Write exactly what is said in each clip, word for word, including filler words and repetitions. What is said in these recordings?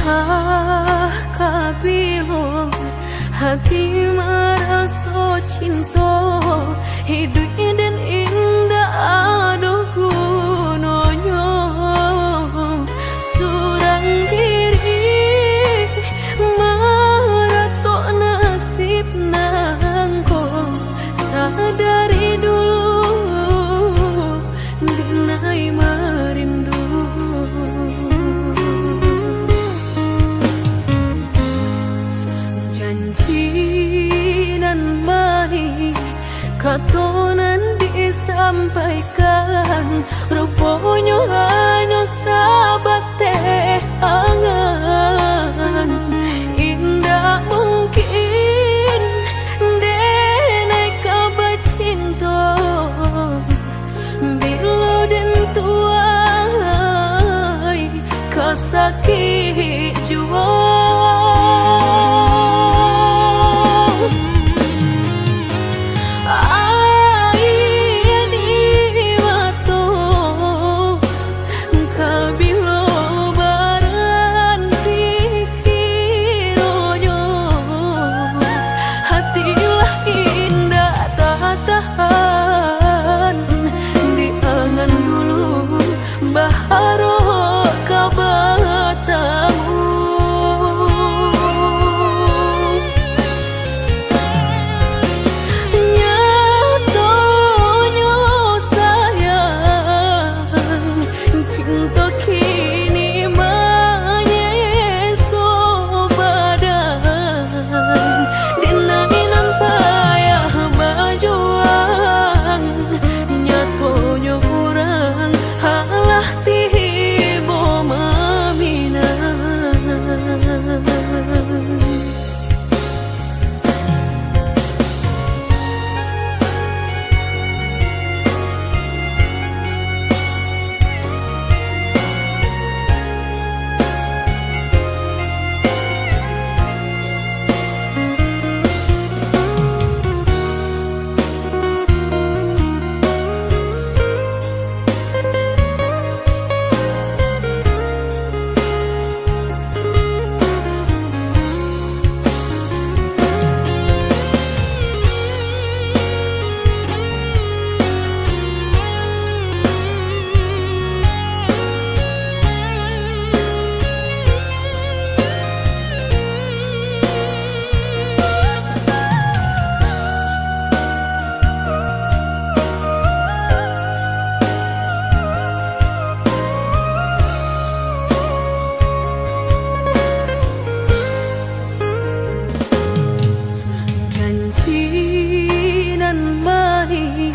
Ah, kabilo hati maraso cinto, iduik den indak ado gunonyo. Surang diri maratok nasib nangko, sadari dulu denai marindu. Janji nan manih, kato nan disampaikan, ruponyo hanyo sabateh angan. Indak mungkin denai ka bacinto, bilo den tuai ka sakik juo. Aia di mato, kabilo baranti kironyo, hati lah indak tatahan, di angan dulu baharok ka batamu. Nyatonyo sayang, cinto kini manyeso badan. Denai nan payah bajuang, nyatonyo urang alah tibo maminang. Janji nan manih,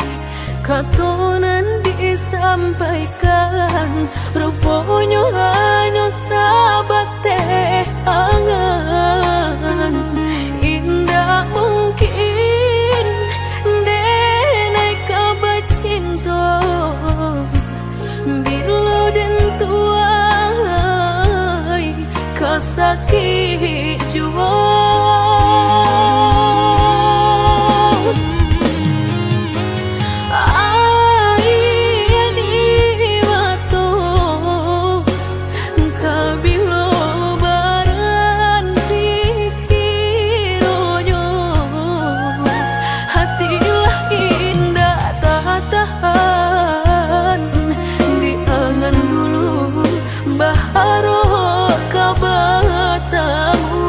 kato nan disampaikan, ruponyo hanyo sabateh angan. Indak mungkin denai ka bacinto, bilo den tuai ka sakik juo. Aia di mato, kabilo baranti kironyo, hati lah indak tatahan, di angan dulu baharok ka batamu.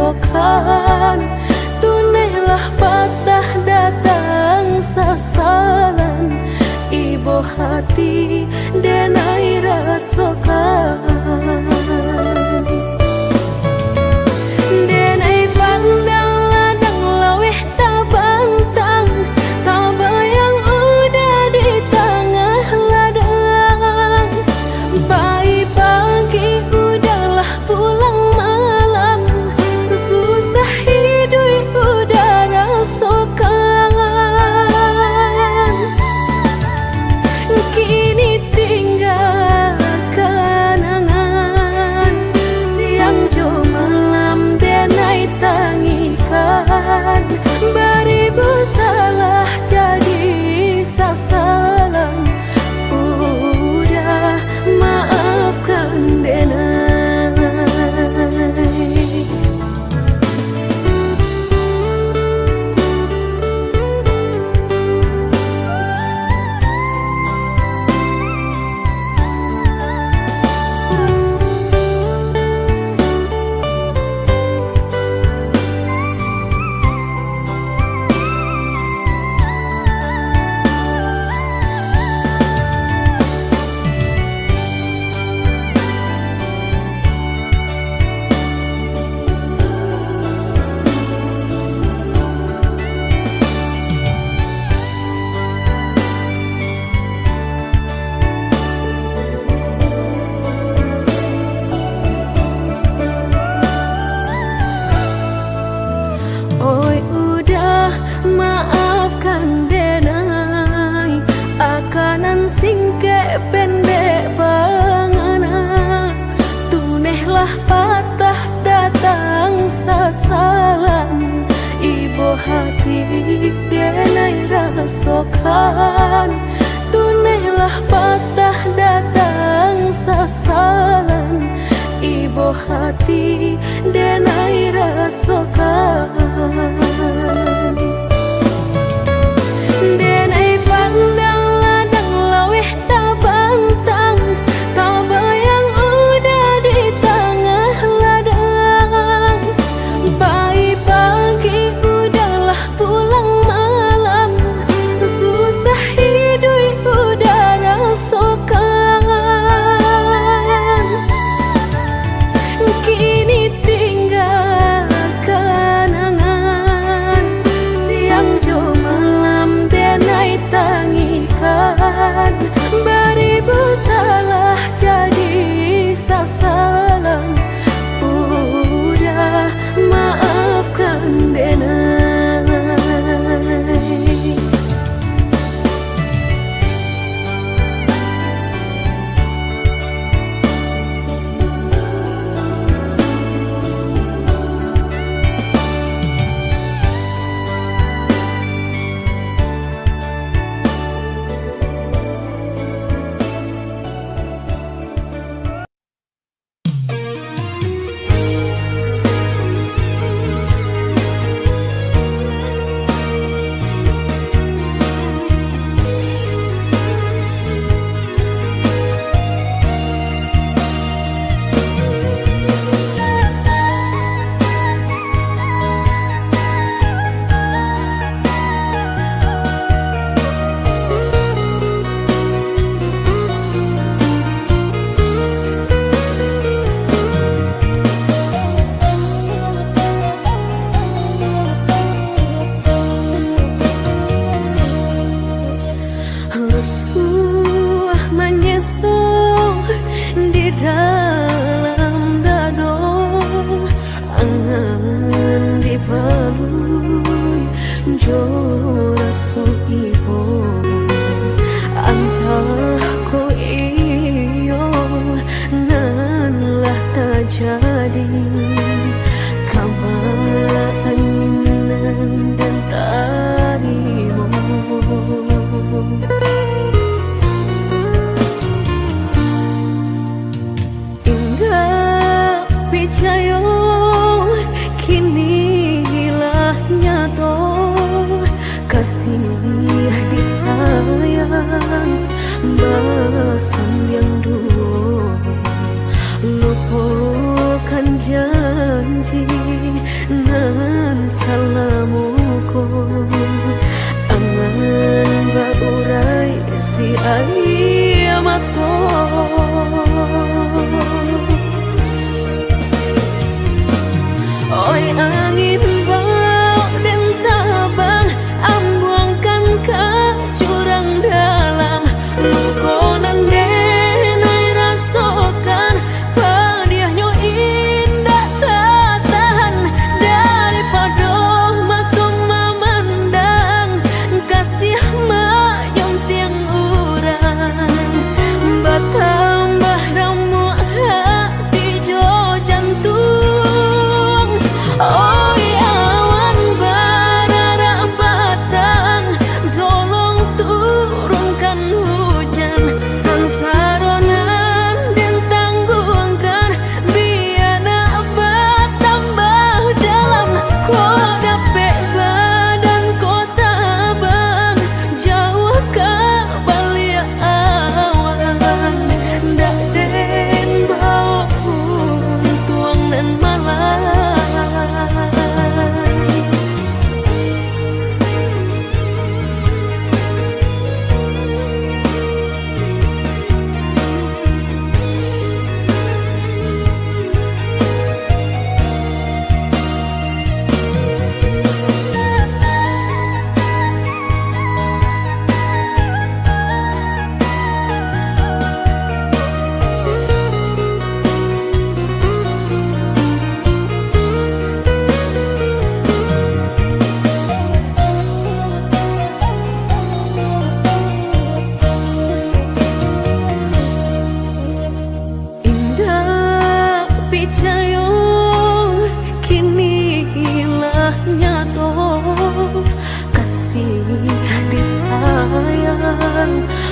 rasokan. Tunehlah patah datang sasalan, ibo hati denai rasokan. Denai pandang ladang laweh tabantang, tabayang uda di tangah ladang. Pai pagi uda lah pulang malam, susah iduik uda rasokan. Kini tingga kanangan, siang jo malam denai tangikan. Baribu salah jadi sasalan, uda maafkan denai. Oi uda, maafkan denai, akanan singkek pendek pangana. Tunehlah patah datang sasalan, ibo hati denai rasokan. Tunehlah patah datang sasalan, ibo hati denai rasokan. Denai pandang ladang laweh tabantang, tabayang uda di tangah ladang. Pai pagi uda lah pulang malam, susah iduik uda rasokan. Kini tingga kanangan, siang jo malam denai tangikan. Baribu salah jadi sasalan, uda maafkan denai. Rusuah manyeso di dalam dado, angan dipalui jo raso ibo. Antah ko iyo nan lah tajadi, kaba angin nan den tarimo. Indak picayo, kini lah nyato, kasih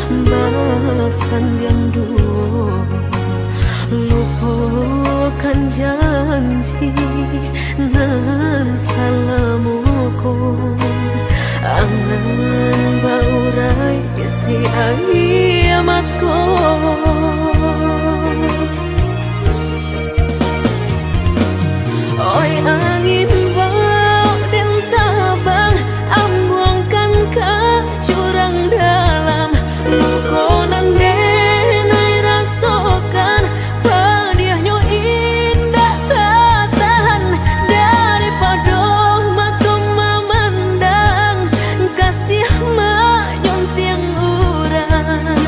Basandiang duo, lupokan janji nan salamo ko, angan baurai isi aia mato. Oi angin, baok den tabang, ambuangkan ka jurang dalam. Luko nan den ai rasokan, padiahnyo indak tatahan. Daripado mato mamandang, kasiah manyuntiang urang,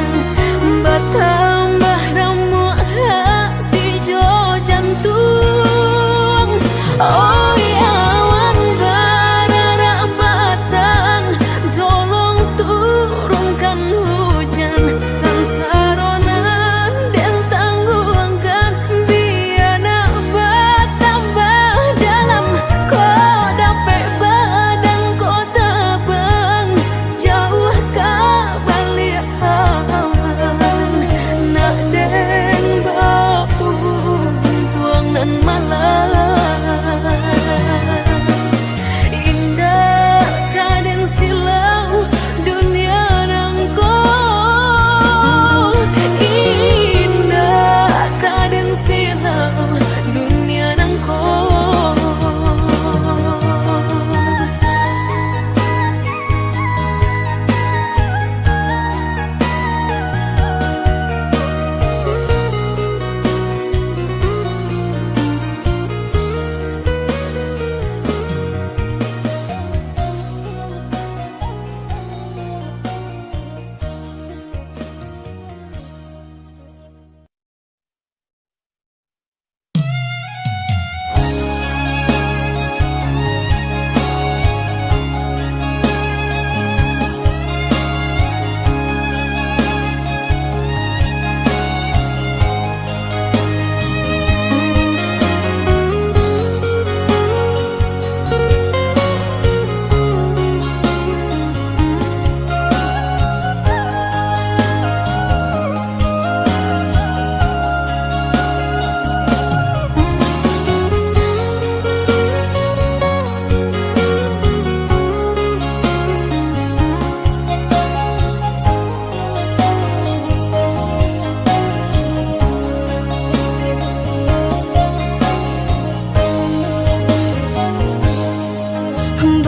batambah ramuak hati jo jantuang. Oi awan bararak batang, tolong turunkan hujan. Sansaro nan den tangguangkan, bia nak batambah dalam. Kok dapek badan ko tabang, jauah ka baliak awan, nak den baok untuang nan malang. Indak ka den silau dunia nangko, indak ka den silau dunia nangko.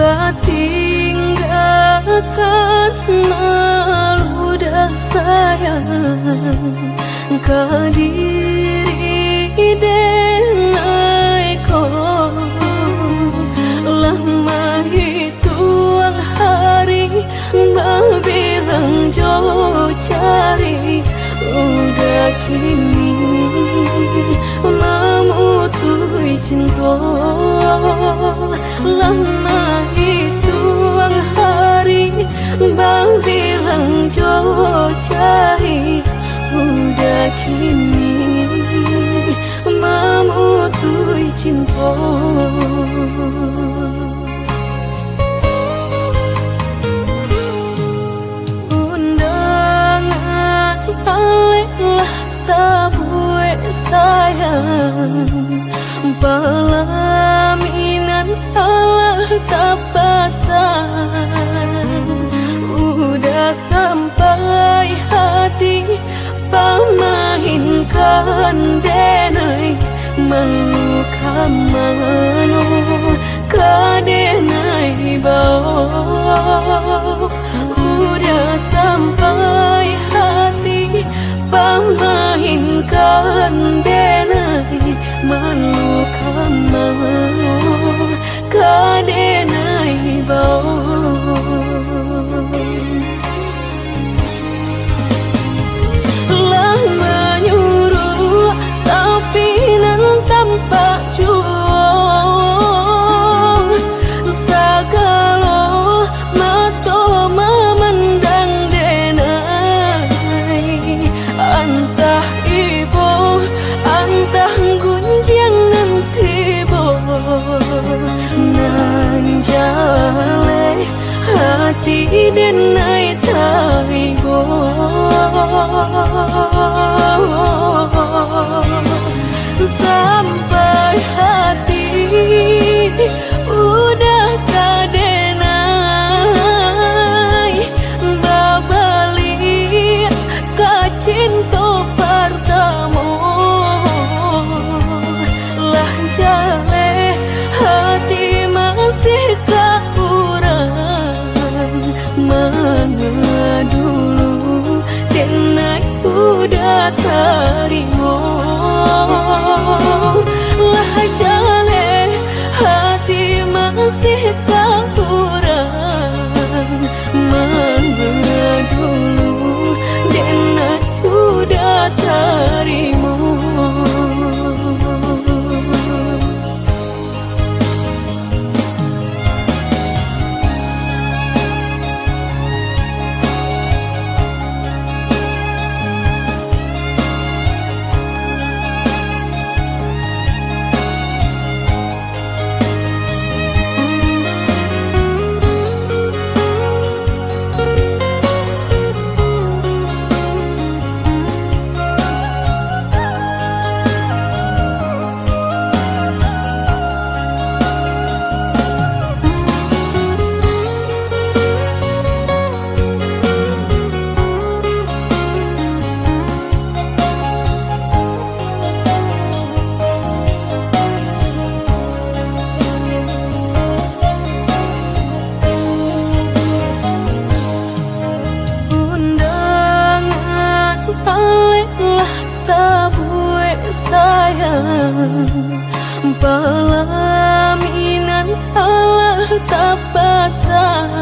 Batinggakan maludah sayang ka diri denai ko, lah mahituang hari, babilang jo jari, udah kini mamutuih cinto. Lah mahituang hari, babilang jo jari, udah kini mamutuih cinto. Undangan alek lah tabuek sayang, palaminan alah tapasan. Udah sampai hati pamainkan denai, malu ka mano ka denai bao. Udah sampai hati pamainkan denai, malu ka mano ka denai bao. Lah manyuruak tapi nan tampak juo, sagalo mato mamandang denai. Antah ibo, antah gunjiang nan tibo, nan jaleh hati denai taibo. Sampai hati udah ka denai babaliak ka cinto partamo. Lah jaleh hati masih ka urang. Manga dulu denai udah tarimo. Lah jaleh hati masih ka urang. Manga dulu denai udah tarimo. Undangan alek lah tabuek sayang, palaminan alah tapasang.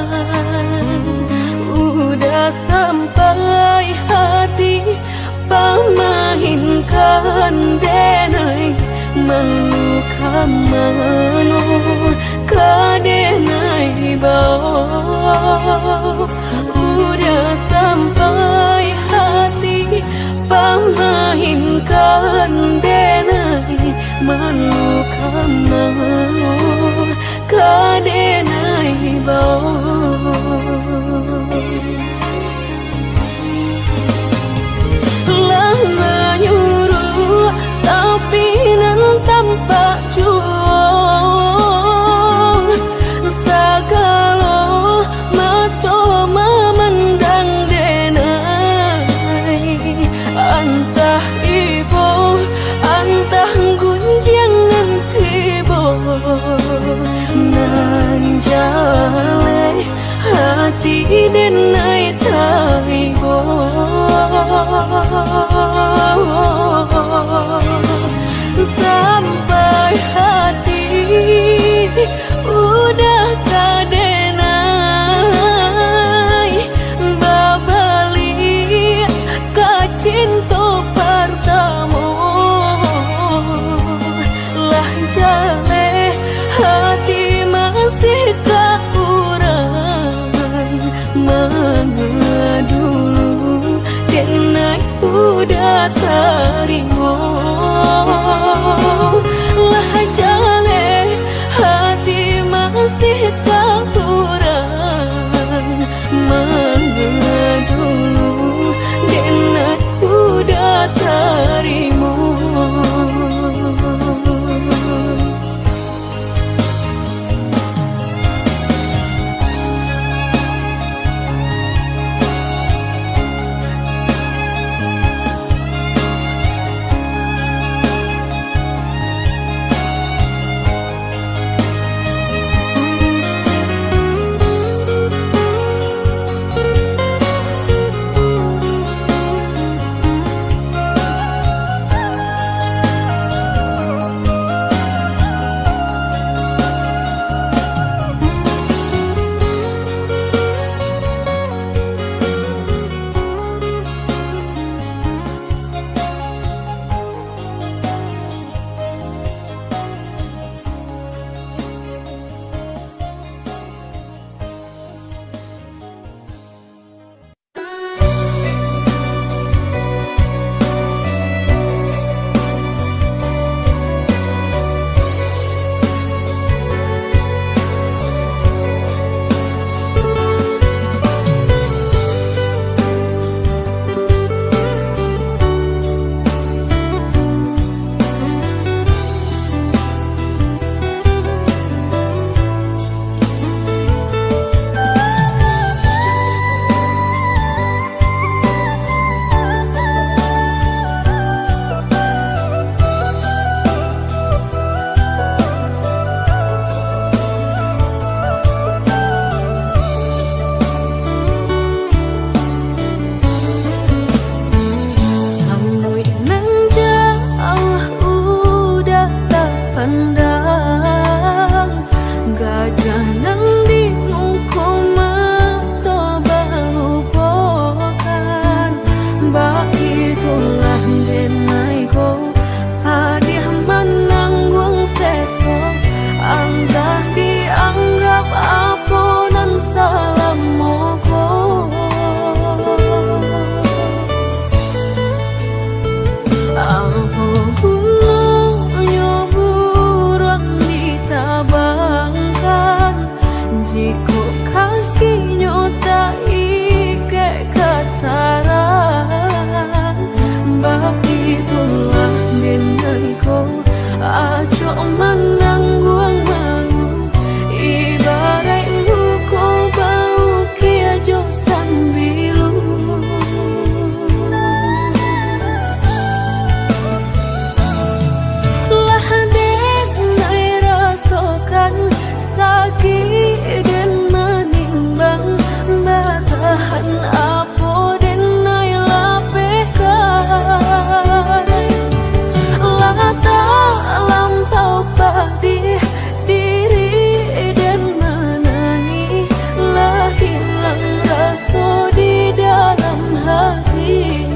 Udah sampai hati pamainkan denai, malu ka mano ka denai bao. Udah sampai hati pamainkan denai, malu ka mano ka denai bao. Lah manyuruak, tapi nan tampak juo, sagalo mato mamandang denai. Antah ibo, antah gunjiang nan tibo, nan jaleh hati denai taibo. Sampai hati udah ka denai babaliak ka cinto partamo. Lah jaleh hati masih ka urang, manga dulu denai udah tarimo. Nan di muko mato balupokan, baitulah denai ko, padiah manangguang seso, antah dianggap apo nan salamo ko. Apo gunonyo buruang ditabangkan, jikok kakinyo taikek ka sarang? Baitulah denai ko, acok manangguang malu, ibaraik luko baukia jo sambilu. Lah denai rasokan sakik den manimbang, batahan apo denai lapehkan. Lah talampau padiah diri den manangih, lah hilang raso di dalam hati.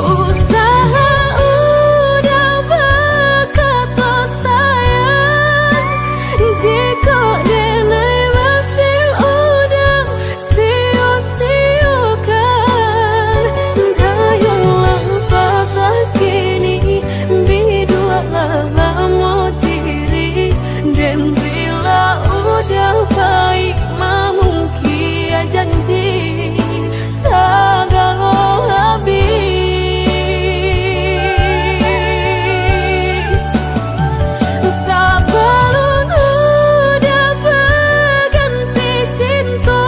Usaha udah bakato sayang, jikok denai basil udah sio-siokan, dayolah patah kini, bidualah bamo diri, den bila udah baik mamungkia janji sagalo habih. Sabalun udah baganti cinto,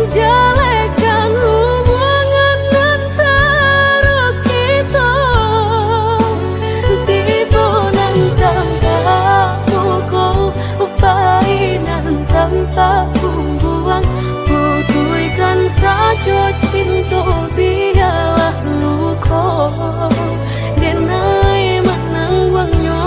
jalekan hubungan antaro kito. Tibo nan tampak muko, pai nan tampak bumbuang, putuihkan sajo cinto, bialah luko denai manangguangnyo.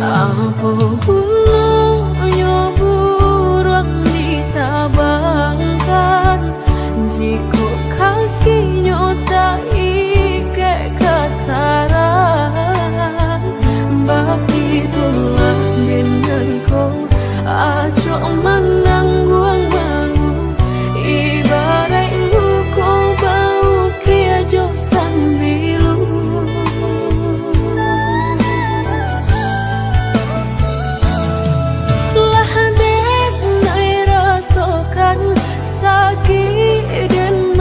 Apo gunonyo buruang ditabangkan, jikok kakinyo taikek ka sarang? Baitulah den ko, acok manangguang malu, ibaraik luko baukia jo sambilu. Lah den ai rasokan sakik den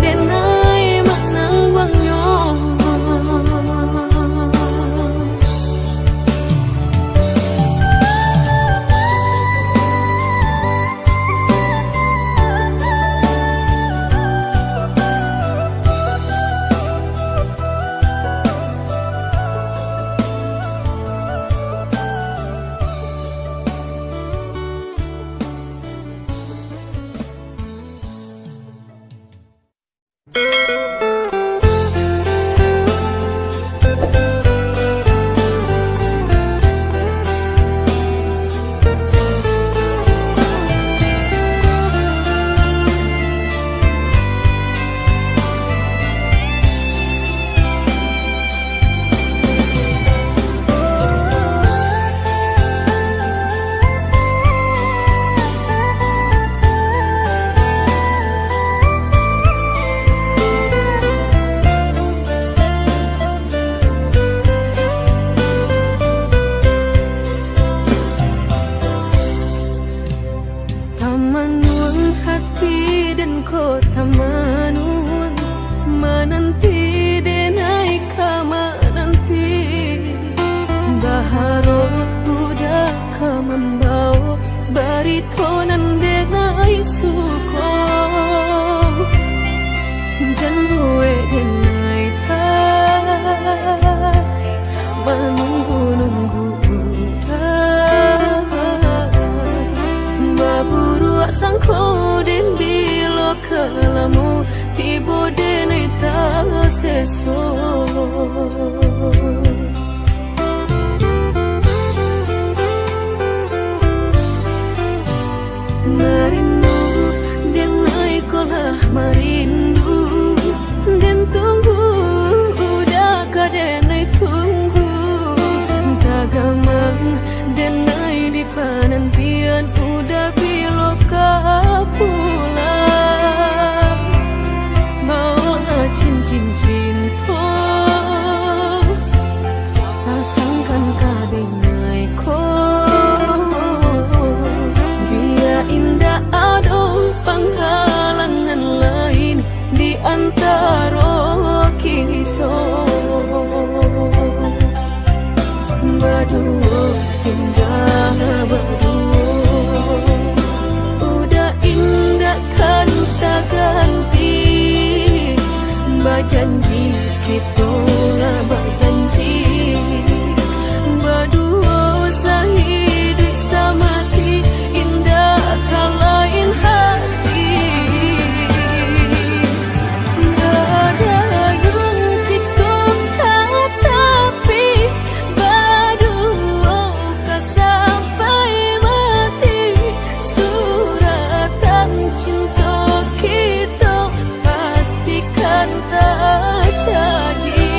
Denai manangguangnyo. Tamanuang hati den ko tamanuang, mananti denai ka mananti. Baharok uda ka mambawo barito nan denai suko. Jan buek denai manunggu-nunggu uda. Baburuak sangko den bilo ka lamo, tibo denai taseso. Marindu denai ko lah marindu, den tunggu uda ka denai tunggu. Tagamang denai di panantian uda bilo ka pulang. Bawolah cincin cinto, pasangkan ka denai ko. Bia indak ado panghalangan lain di antaro kito. Baduo, indak baduo, uda indak kan taganti. Bajanji, kito lah bajanji. Baduo sahiduik samati, indak ka lain hati. Badayuang kito ka tapi, baduo ka sampai mati. Suratan cinto kito pastikan tajadi.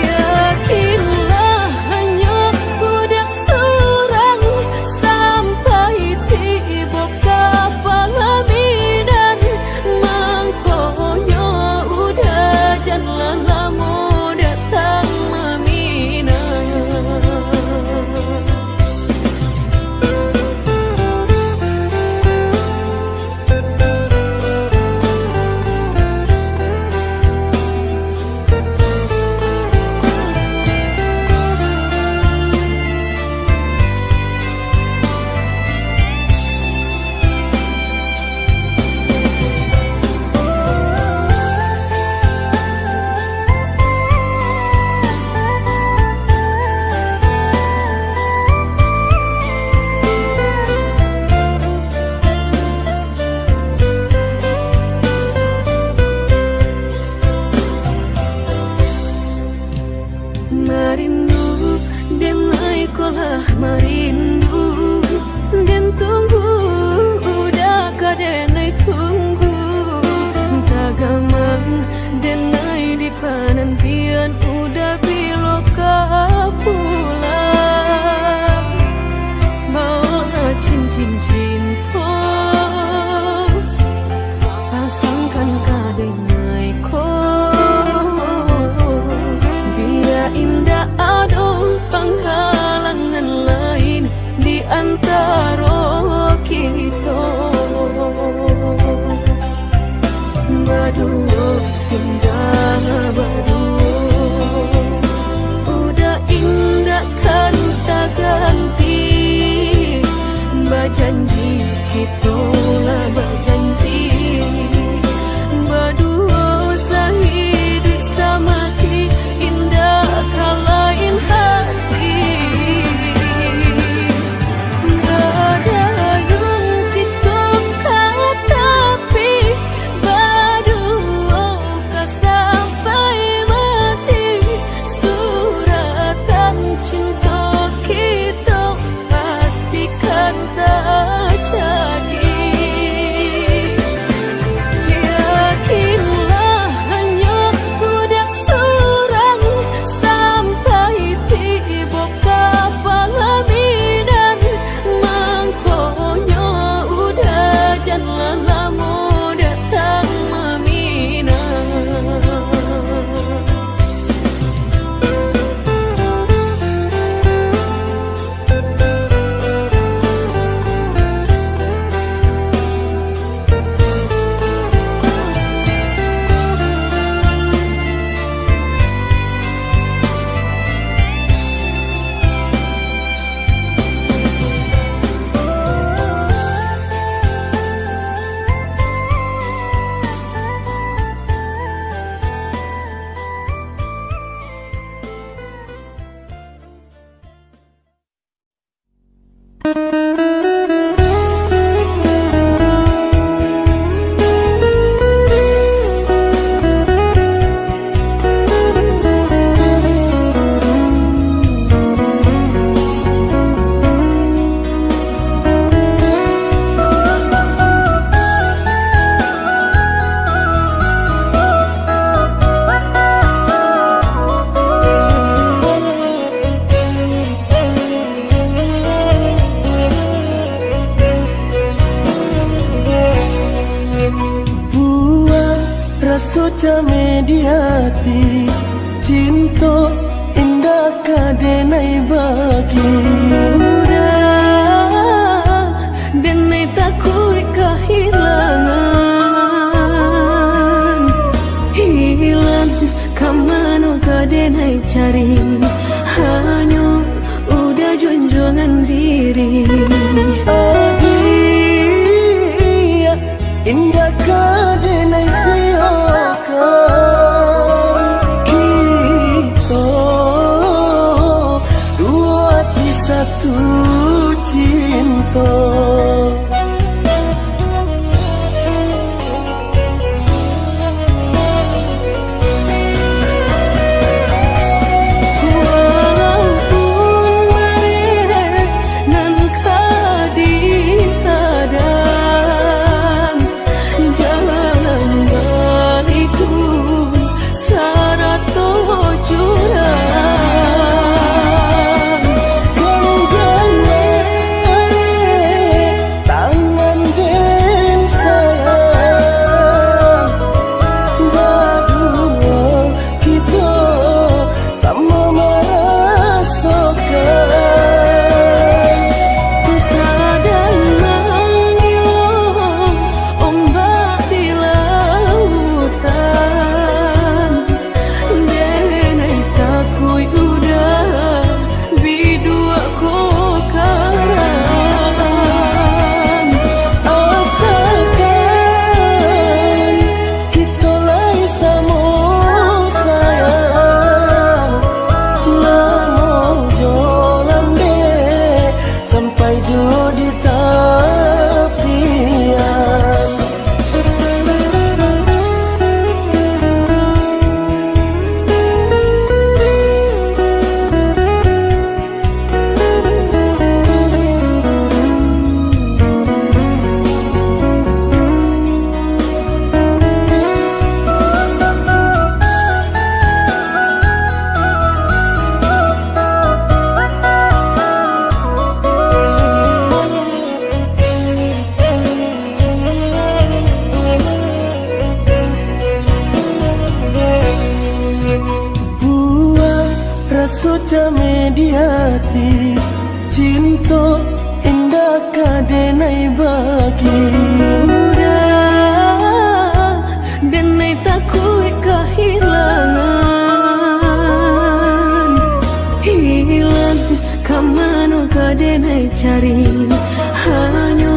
Yakinlah, hanyo uda surang sampai tibo ka palaminan. Mangkonyo uda janlah lamo datang maminang. Marindu, denai ko lah marindu. Den tunggu, uda ka denai tunggu. Tagamang denai di panantian, uda bilo ka pulang. Bawolah cincin cinto, pasangkan ka denai ko. Bia indak ado panghalangan lain di antaro kito. Kito lah bajanji, baduo sahiduik samati, indak ka lain hati. Gadayun kito ka tapi, baduo ka sampai mati. Suratan cinto kito pastikan tajadi. Yakinlah, hanyo budak surang sampai tibo ka palaminan. Mangkonyo uda jan lah lamo datang maminang. Buang raso cameh di ati, cinto indak ka denai bagi. Udah, denai takuik kahilangan. Hilang ka mano ka denai cari, hanyo udah junjuangan diri. Adik, indak ka denai siokan kito duo ati satu cinto. Walaupun barek nan ka dihadang, jalan baliku sarato jurang. Ganggang arek tangan den sayang, baduo kito samo marasokan. Sadang mangilo ombak di lautan, denai takuik udah biduak ko karang. Asakan kito lai samo sayang, lamo jo lambek sampai jo di tapian. Buang raso cameh di ati, cinto indak ka denai bagi. Udah, denai takuik kahilangan. Hilang ka mano ka denai cari, hanyo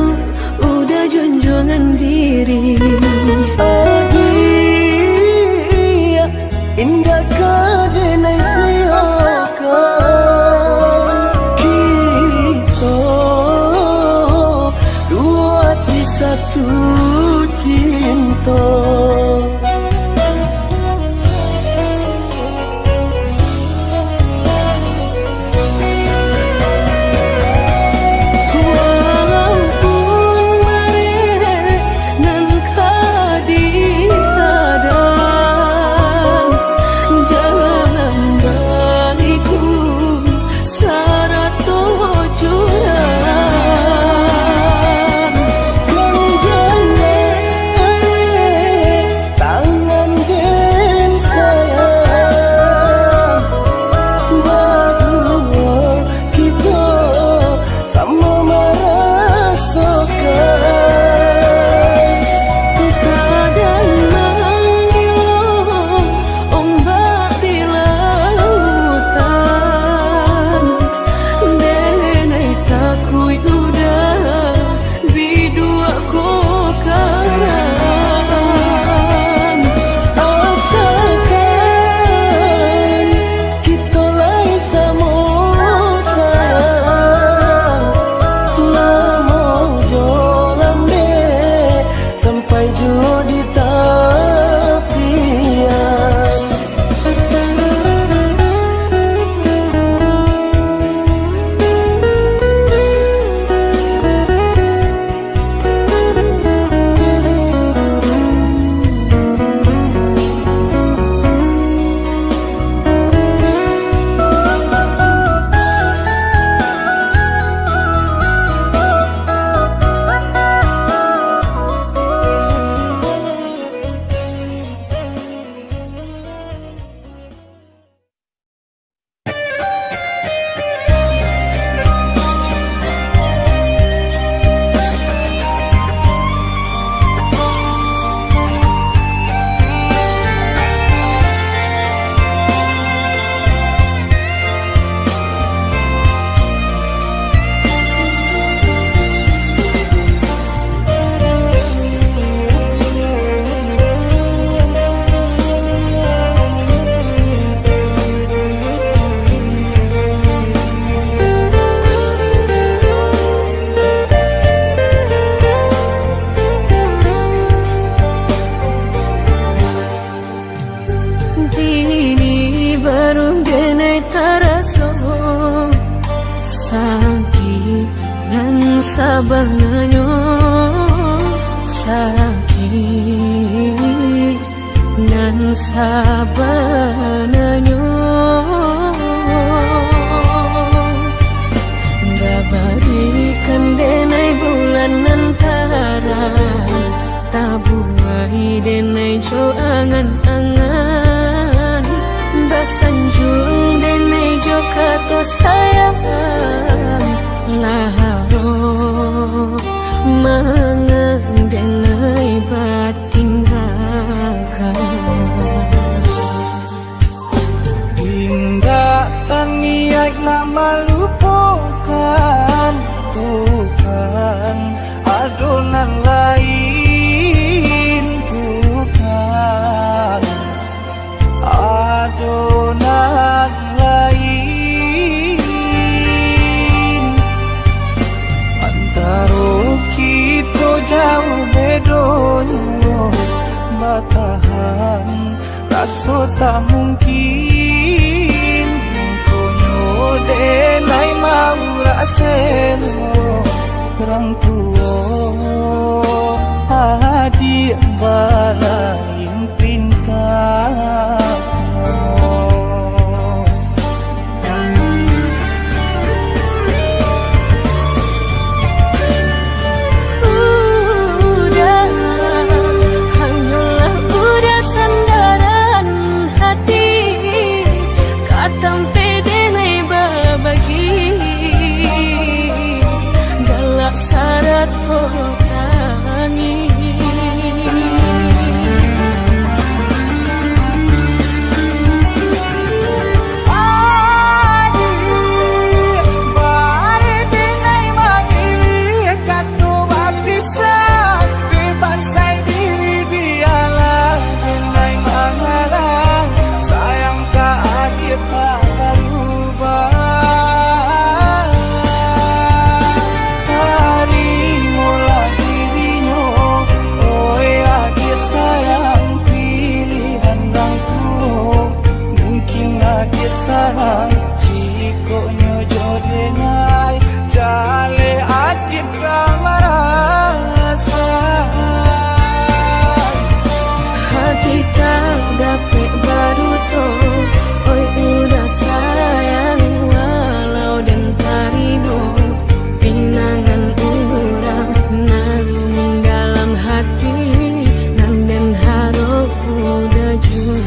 Sabananyo sakik nan sabananyo, babarikan denai bulan nan tarang, tabuai denai jo angan-angan, basanjuang denai jo kato sayang, lah harok mangan denai batinggakan. Indak taniaik nak malupokan, bukan ado nan lain, bukan ado nan lain. Antaro kito jauah bedonyo, batahan raso tak mungkin. Mangkonyo denai maurak selo, urang tuo adiak balain pinta. Udah, hanyolah udah sandaran hati, ka tampek denai babagi, galak sarato tangih. Adiak, bari denai mangilih kato bapisah, dek bansai diri bialah denai mangalah, sayang ka adiak tak barubah. Tarimolah dirinyo, oi adiak sayang, pilihan rang tuo. Mungkin adiak salah, jikok nyo jo denai, jaleh adiak ka marasa. Hati tak dapek baduto, oi udah sayang, walau den tarimo pinangan urang nan dalam hati, nan den harok udah juo.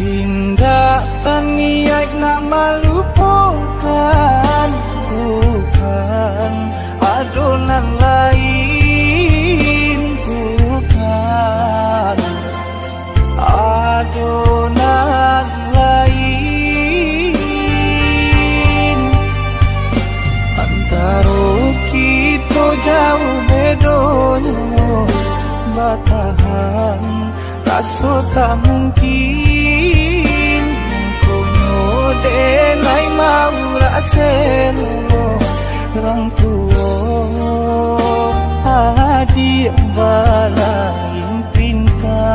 Indak taniaik nak malupokan, bukan ado nan lain, bukan ado nan lain. Antaro kito jauah bedonyo, batahan raso tak mungkin. Mangkonyo denai maurak selo, rang tuo adiak balain pinta.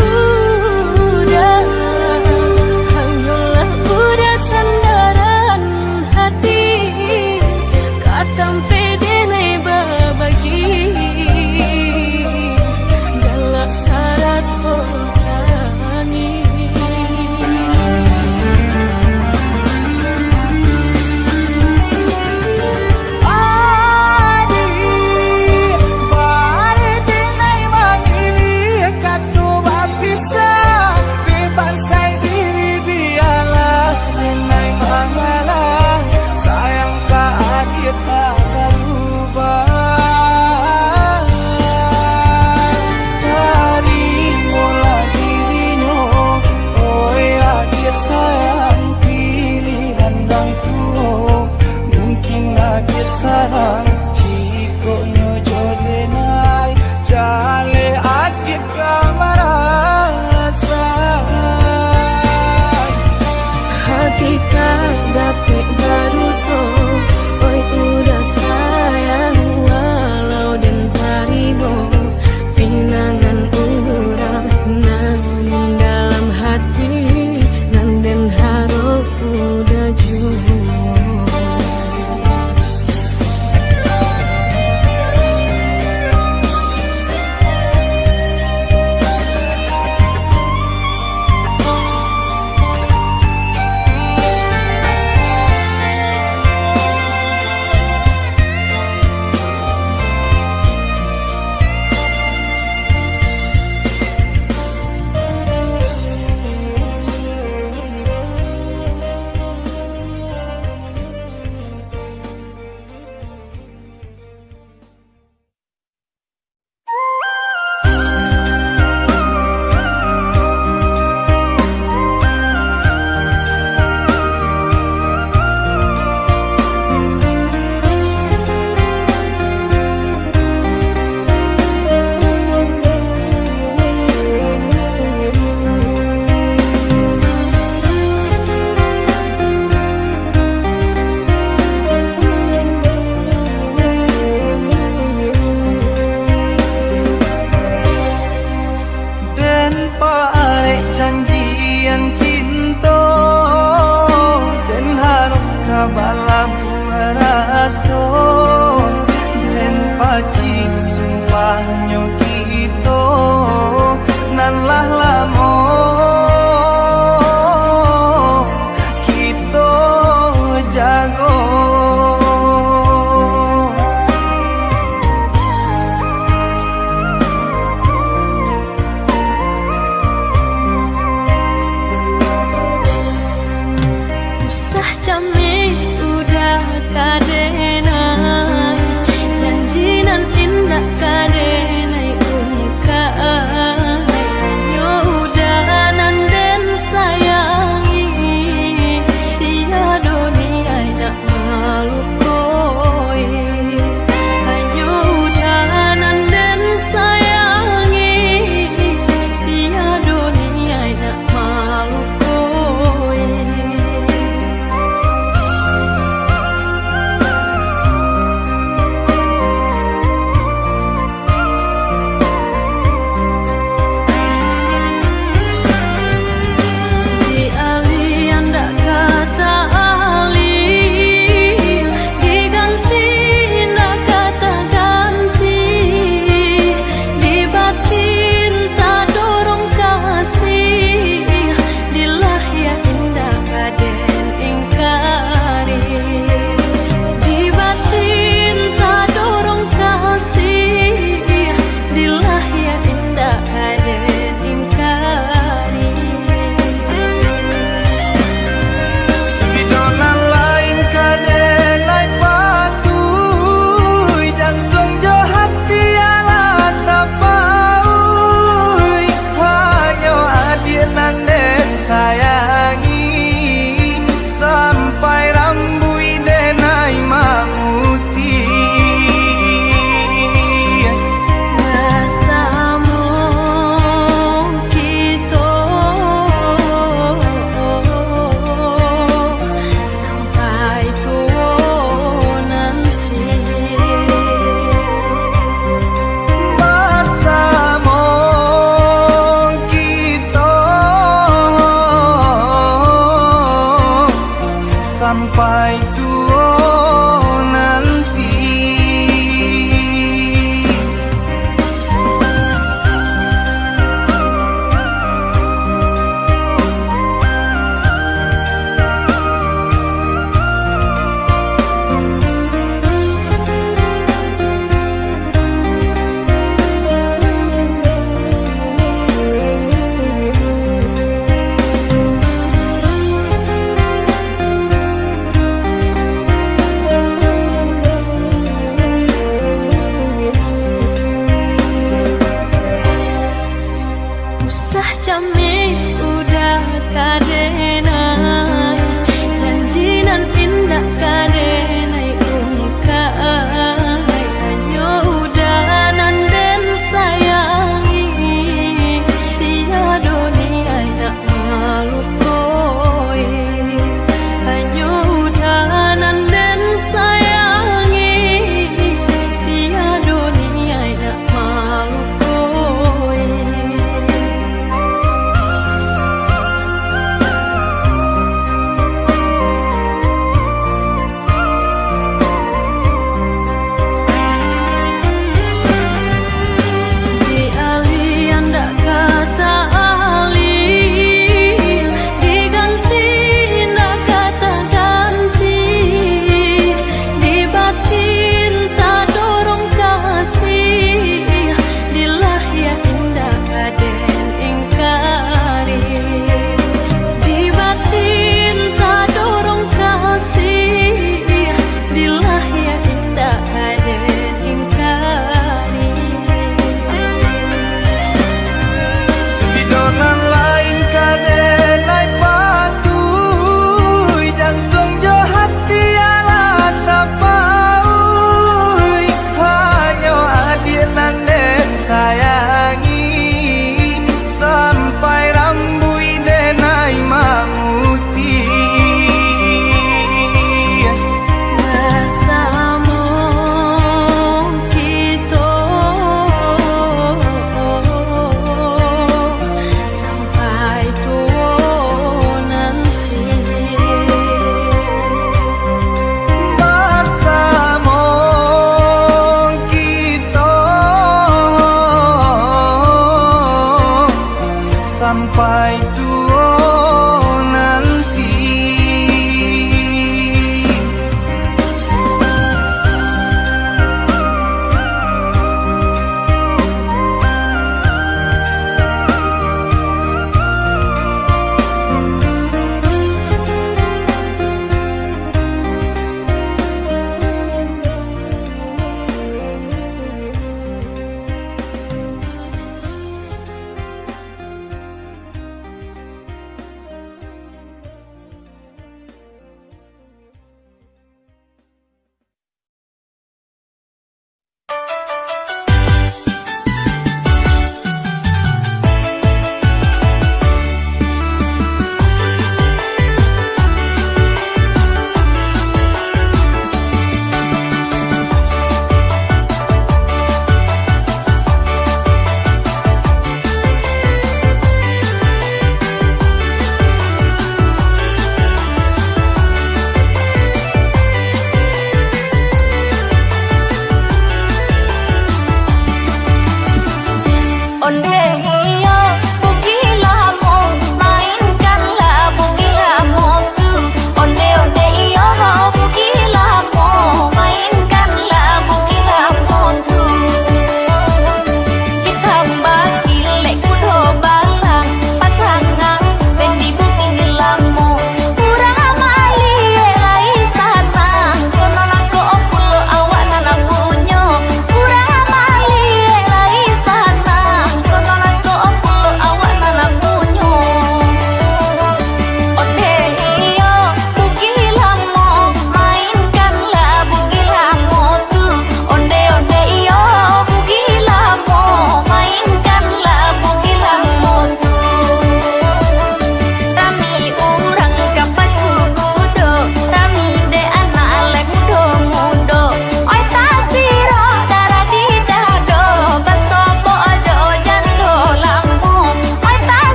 Udah, hanyolah udah sandaran hati, ka tampek denai babagi, galak sarato tangih. Adiak, bari denai mangilih kato bapisah, Balabuah raso den pacik, supayo kito nan lah lamo kito jago. Usah cameh udah kadenai, janji nan indak kadenai.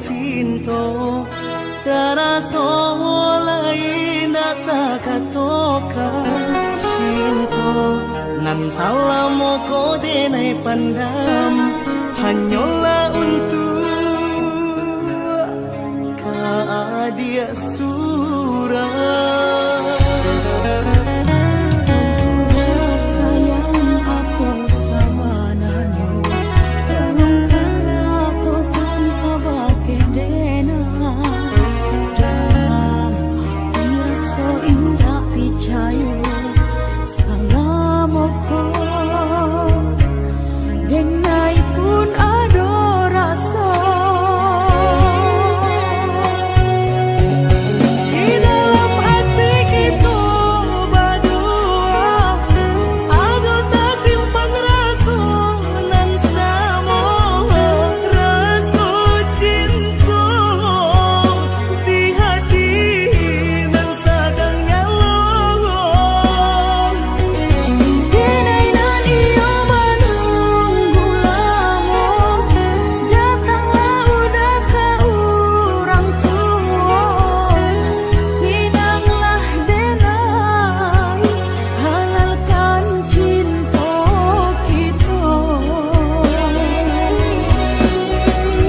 Cinto, taraso lai indak takatokan. Cinto, nan salamo ko denai pandam, hanyolah untuak ka adiak surang. Sayang, apo sabananyo? Tolong katokan kabake denai. Dalam hati raso indak picayo, salamo ko denai pun ado raso. Di dalam hati kito badua, ado tasimpan raso nan samo, raso cinto di hati nan sadang nyalo. Denai nan iyo manunggu lamo, datanglah udah ka urang tuo. Pinanglah denai, halalkan cinto kito.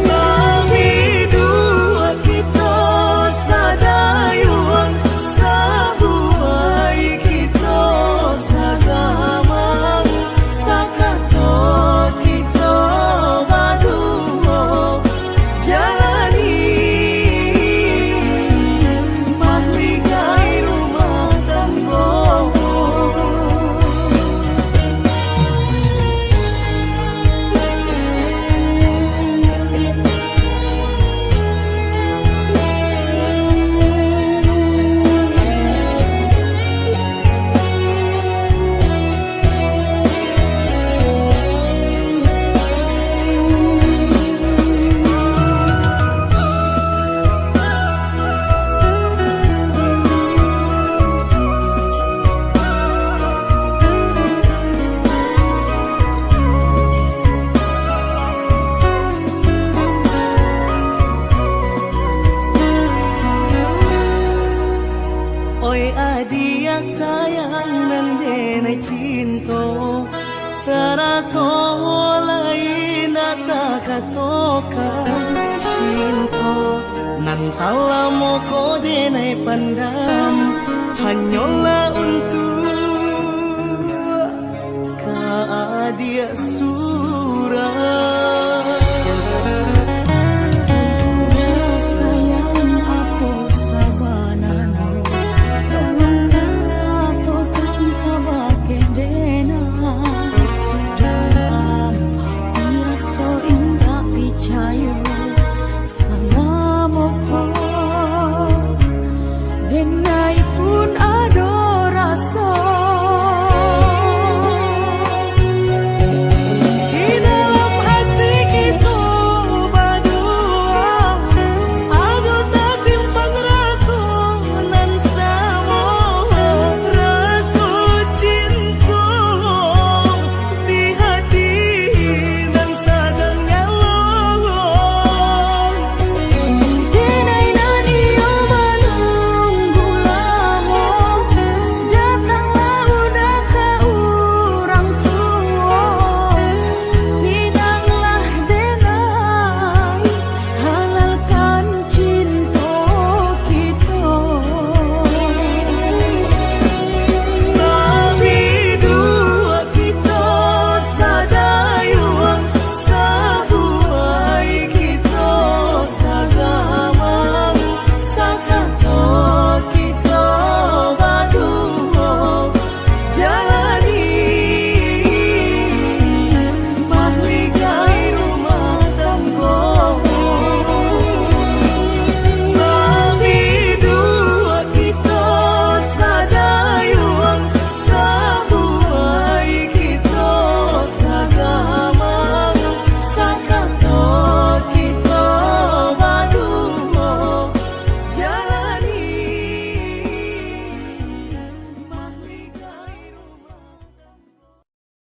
Sabidua kito sadayuang, sabuai kito sagamang, sakato kito baduo jalani mahligai rumah tanggo. Oi adiak sayang nan denai cinto, taraso lai indak takatokan. Cinto nan salamo ko denai pandam, hanyolah untuak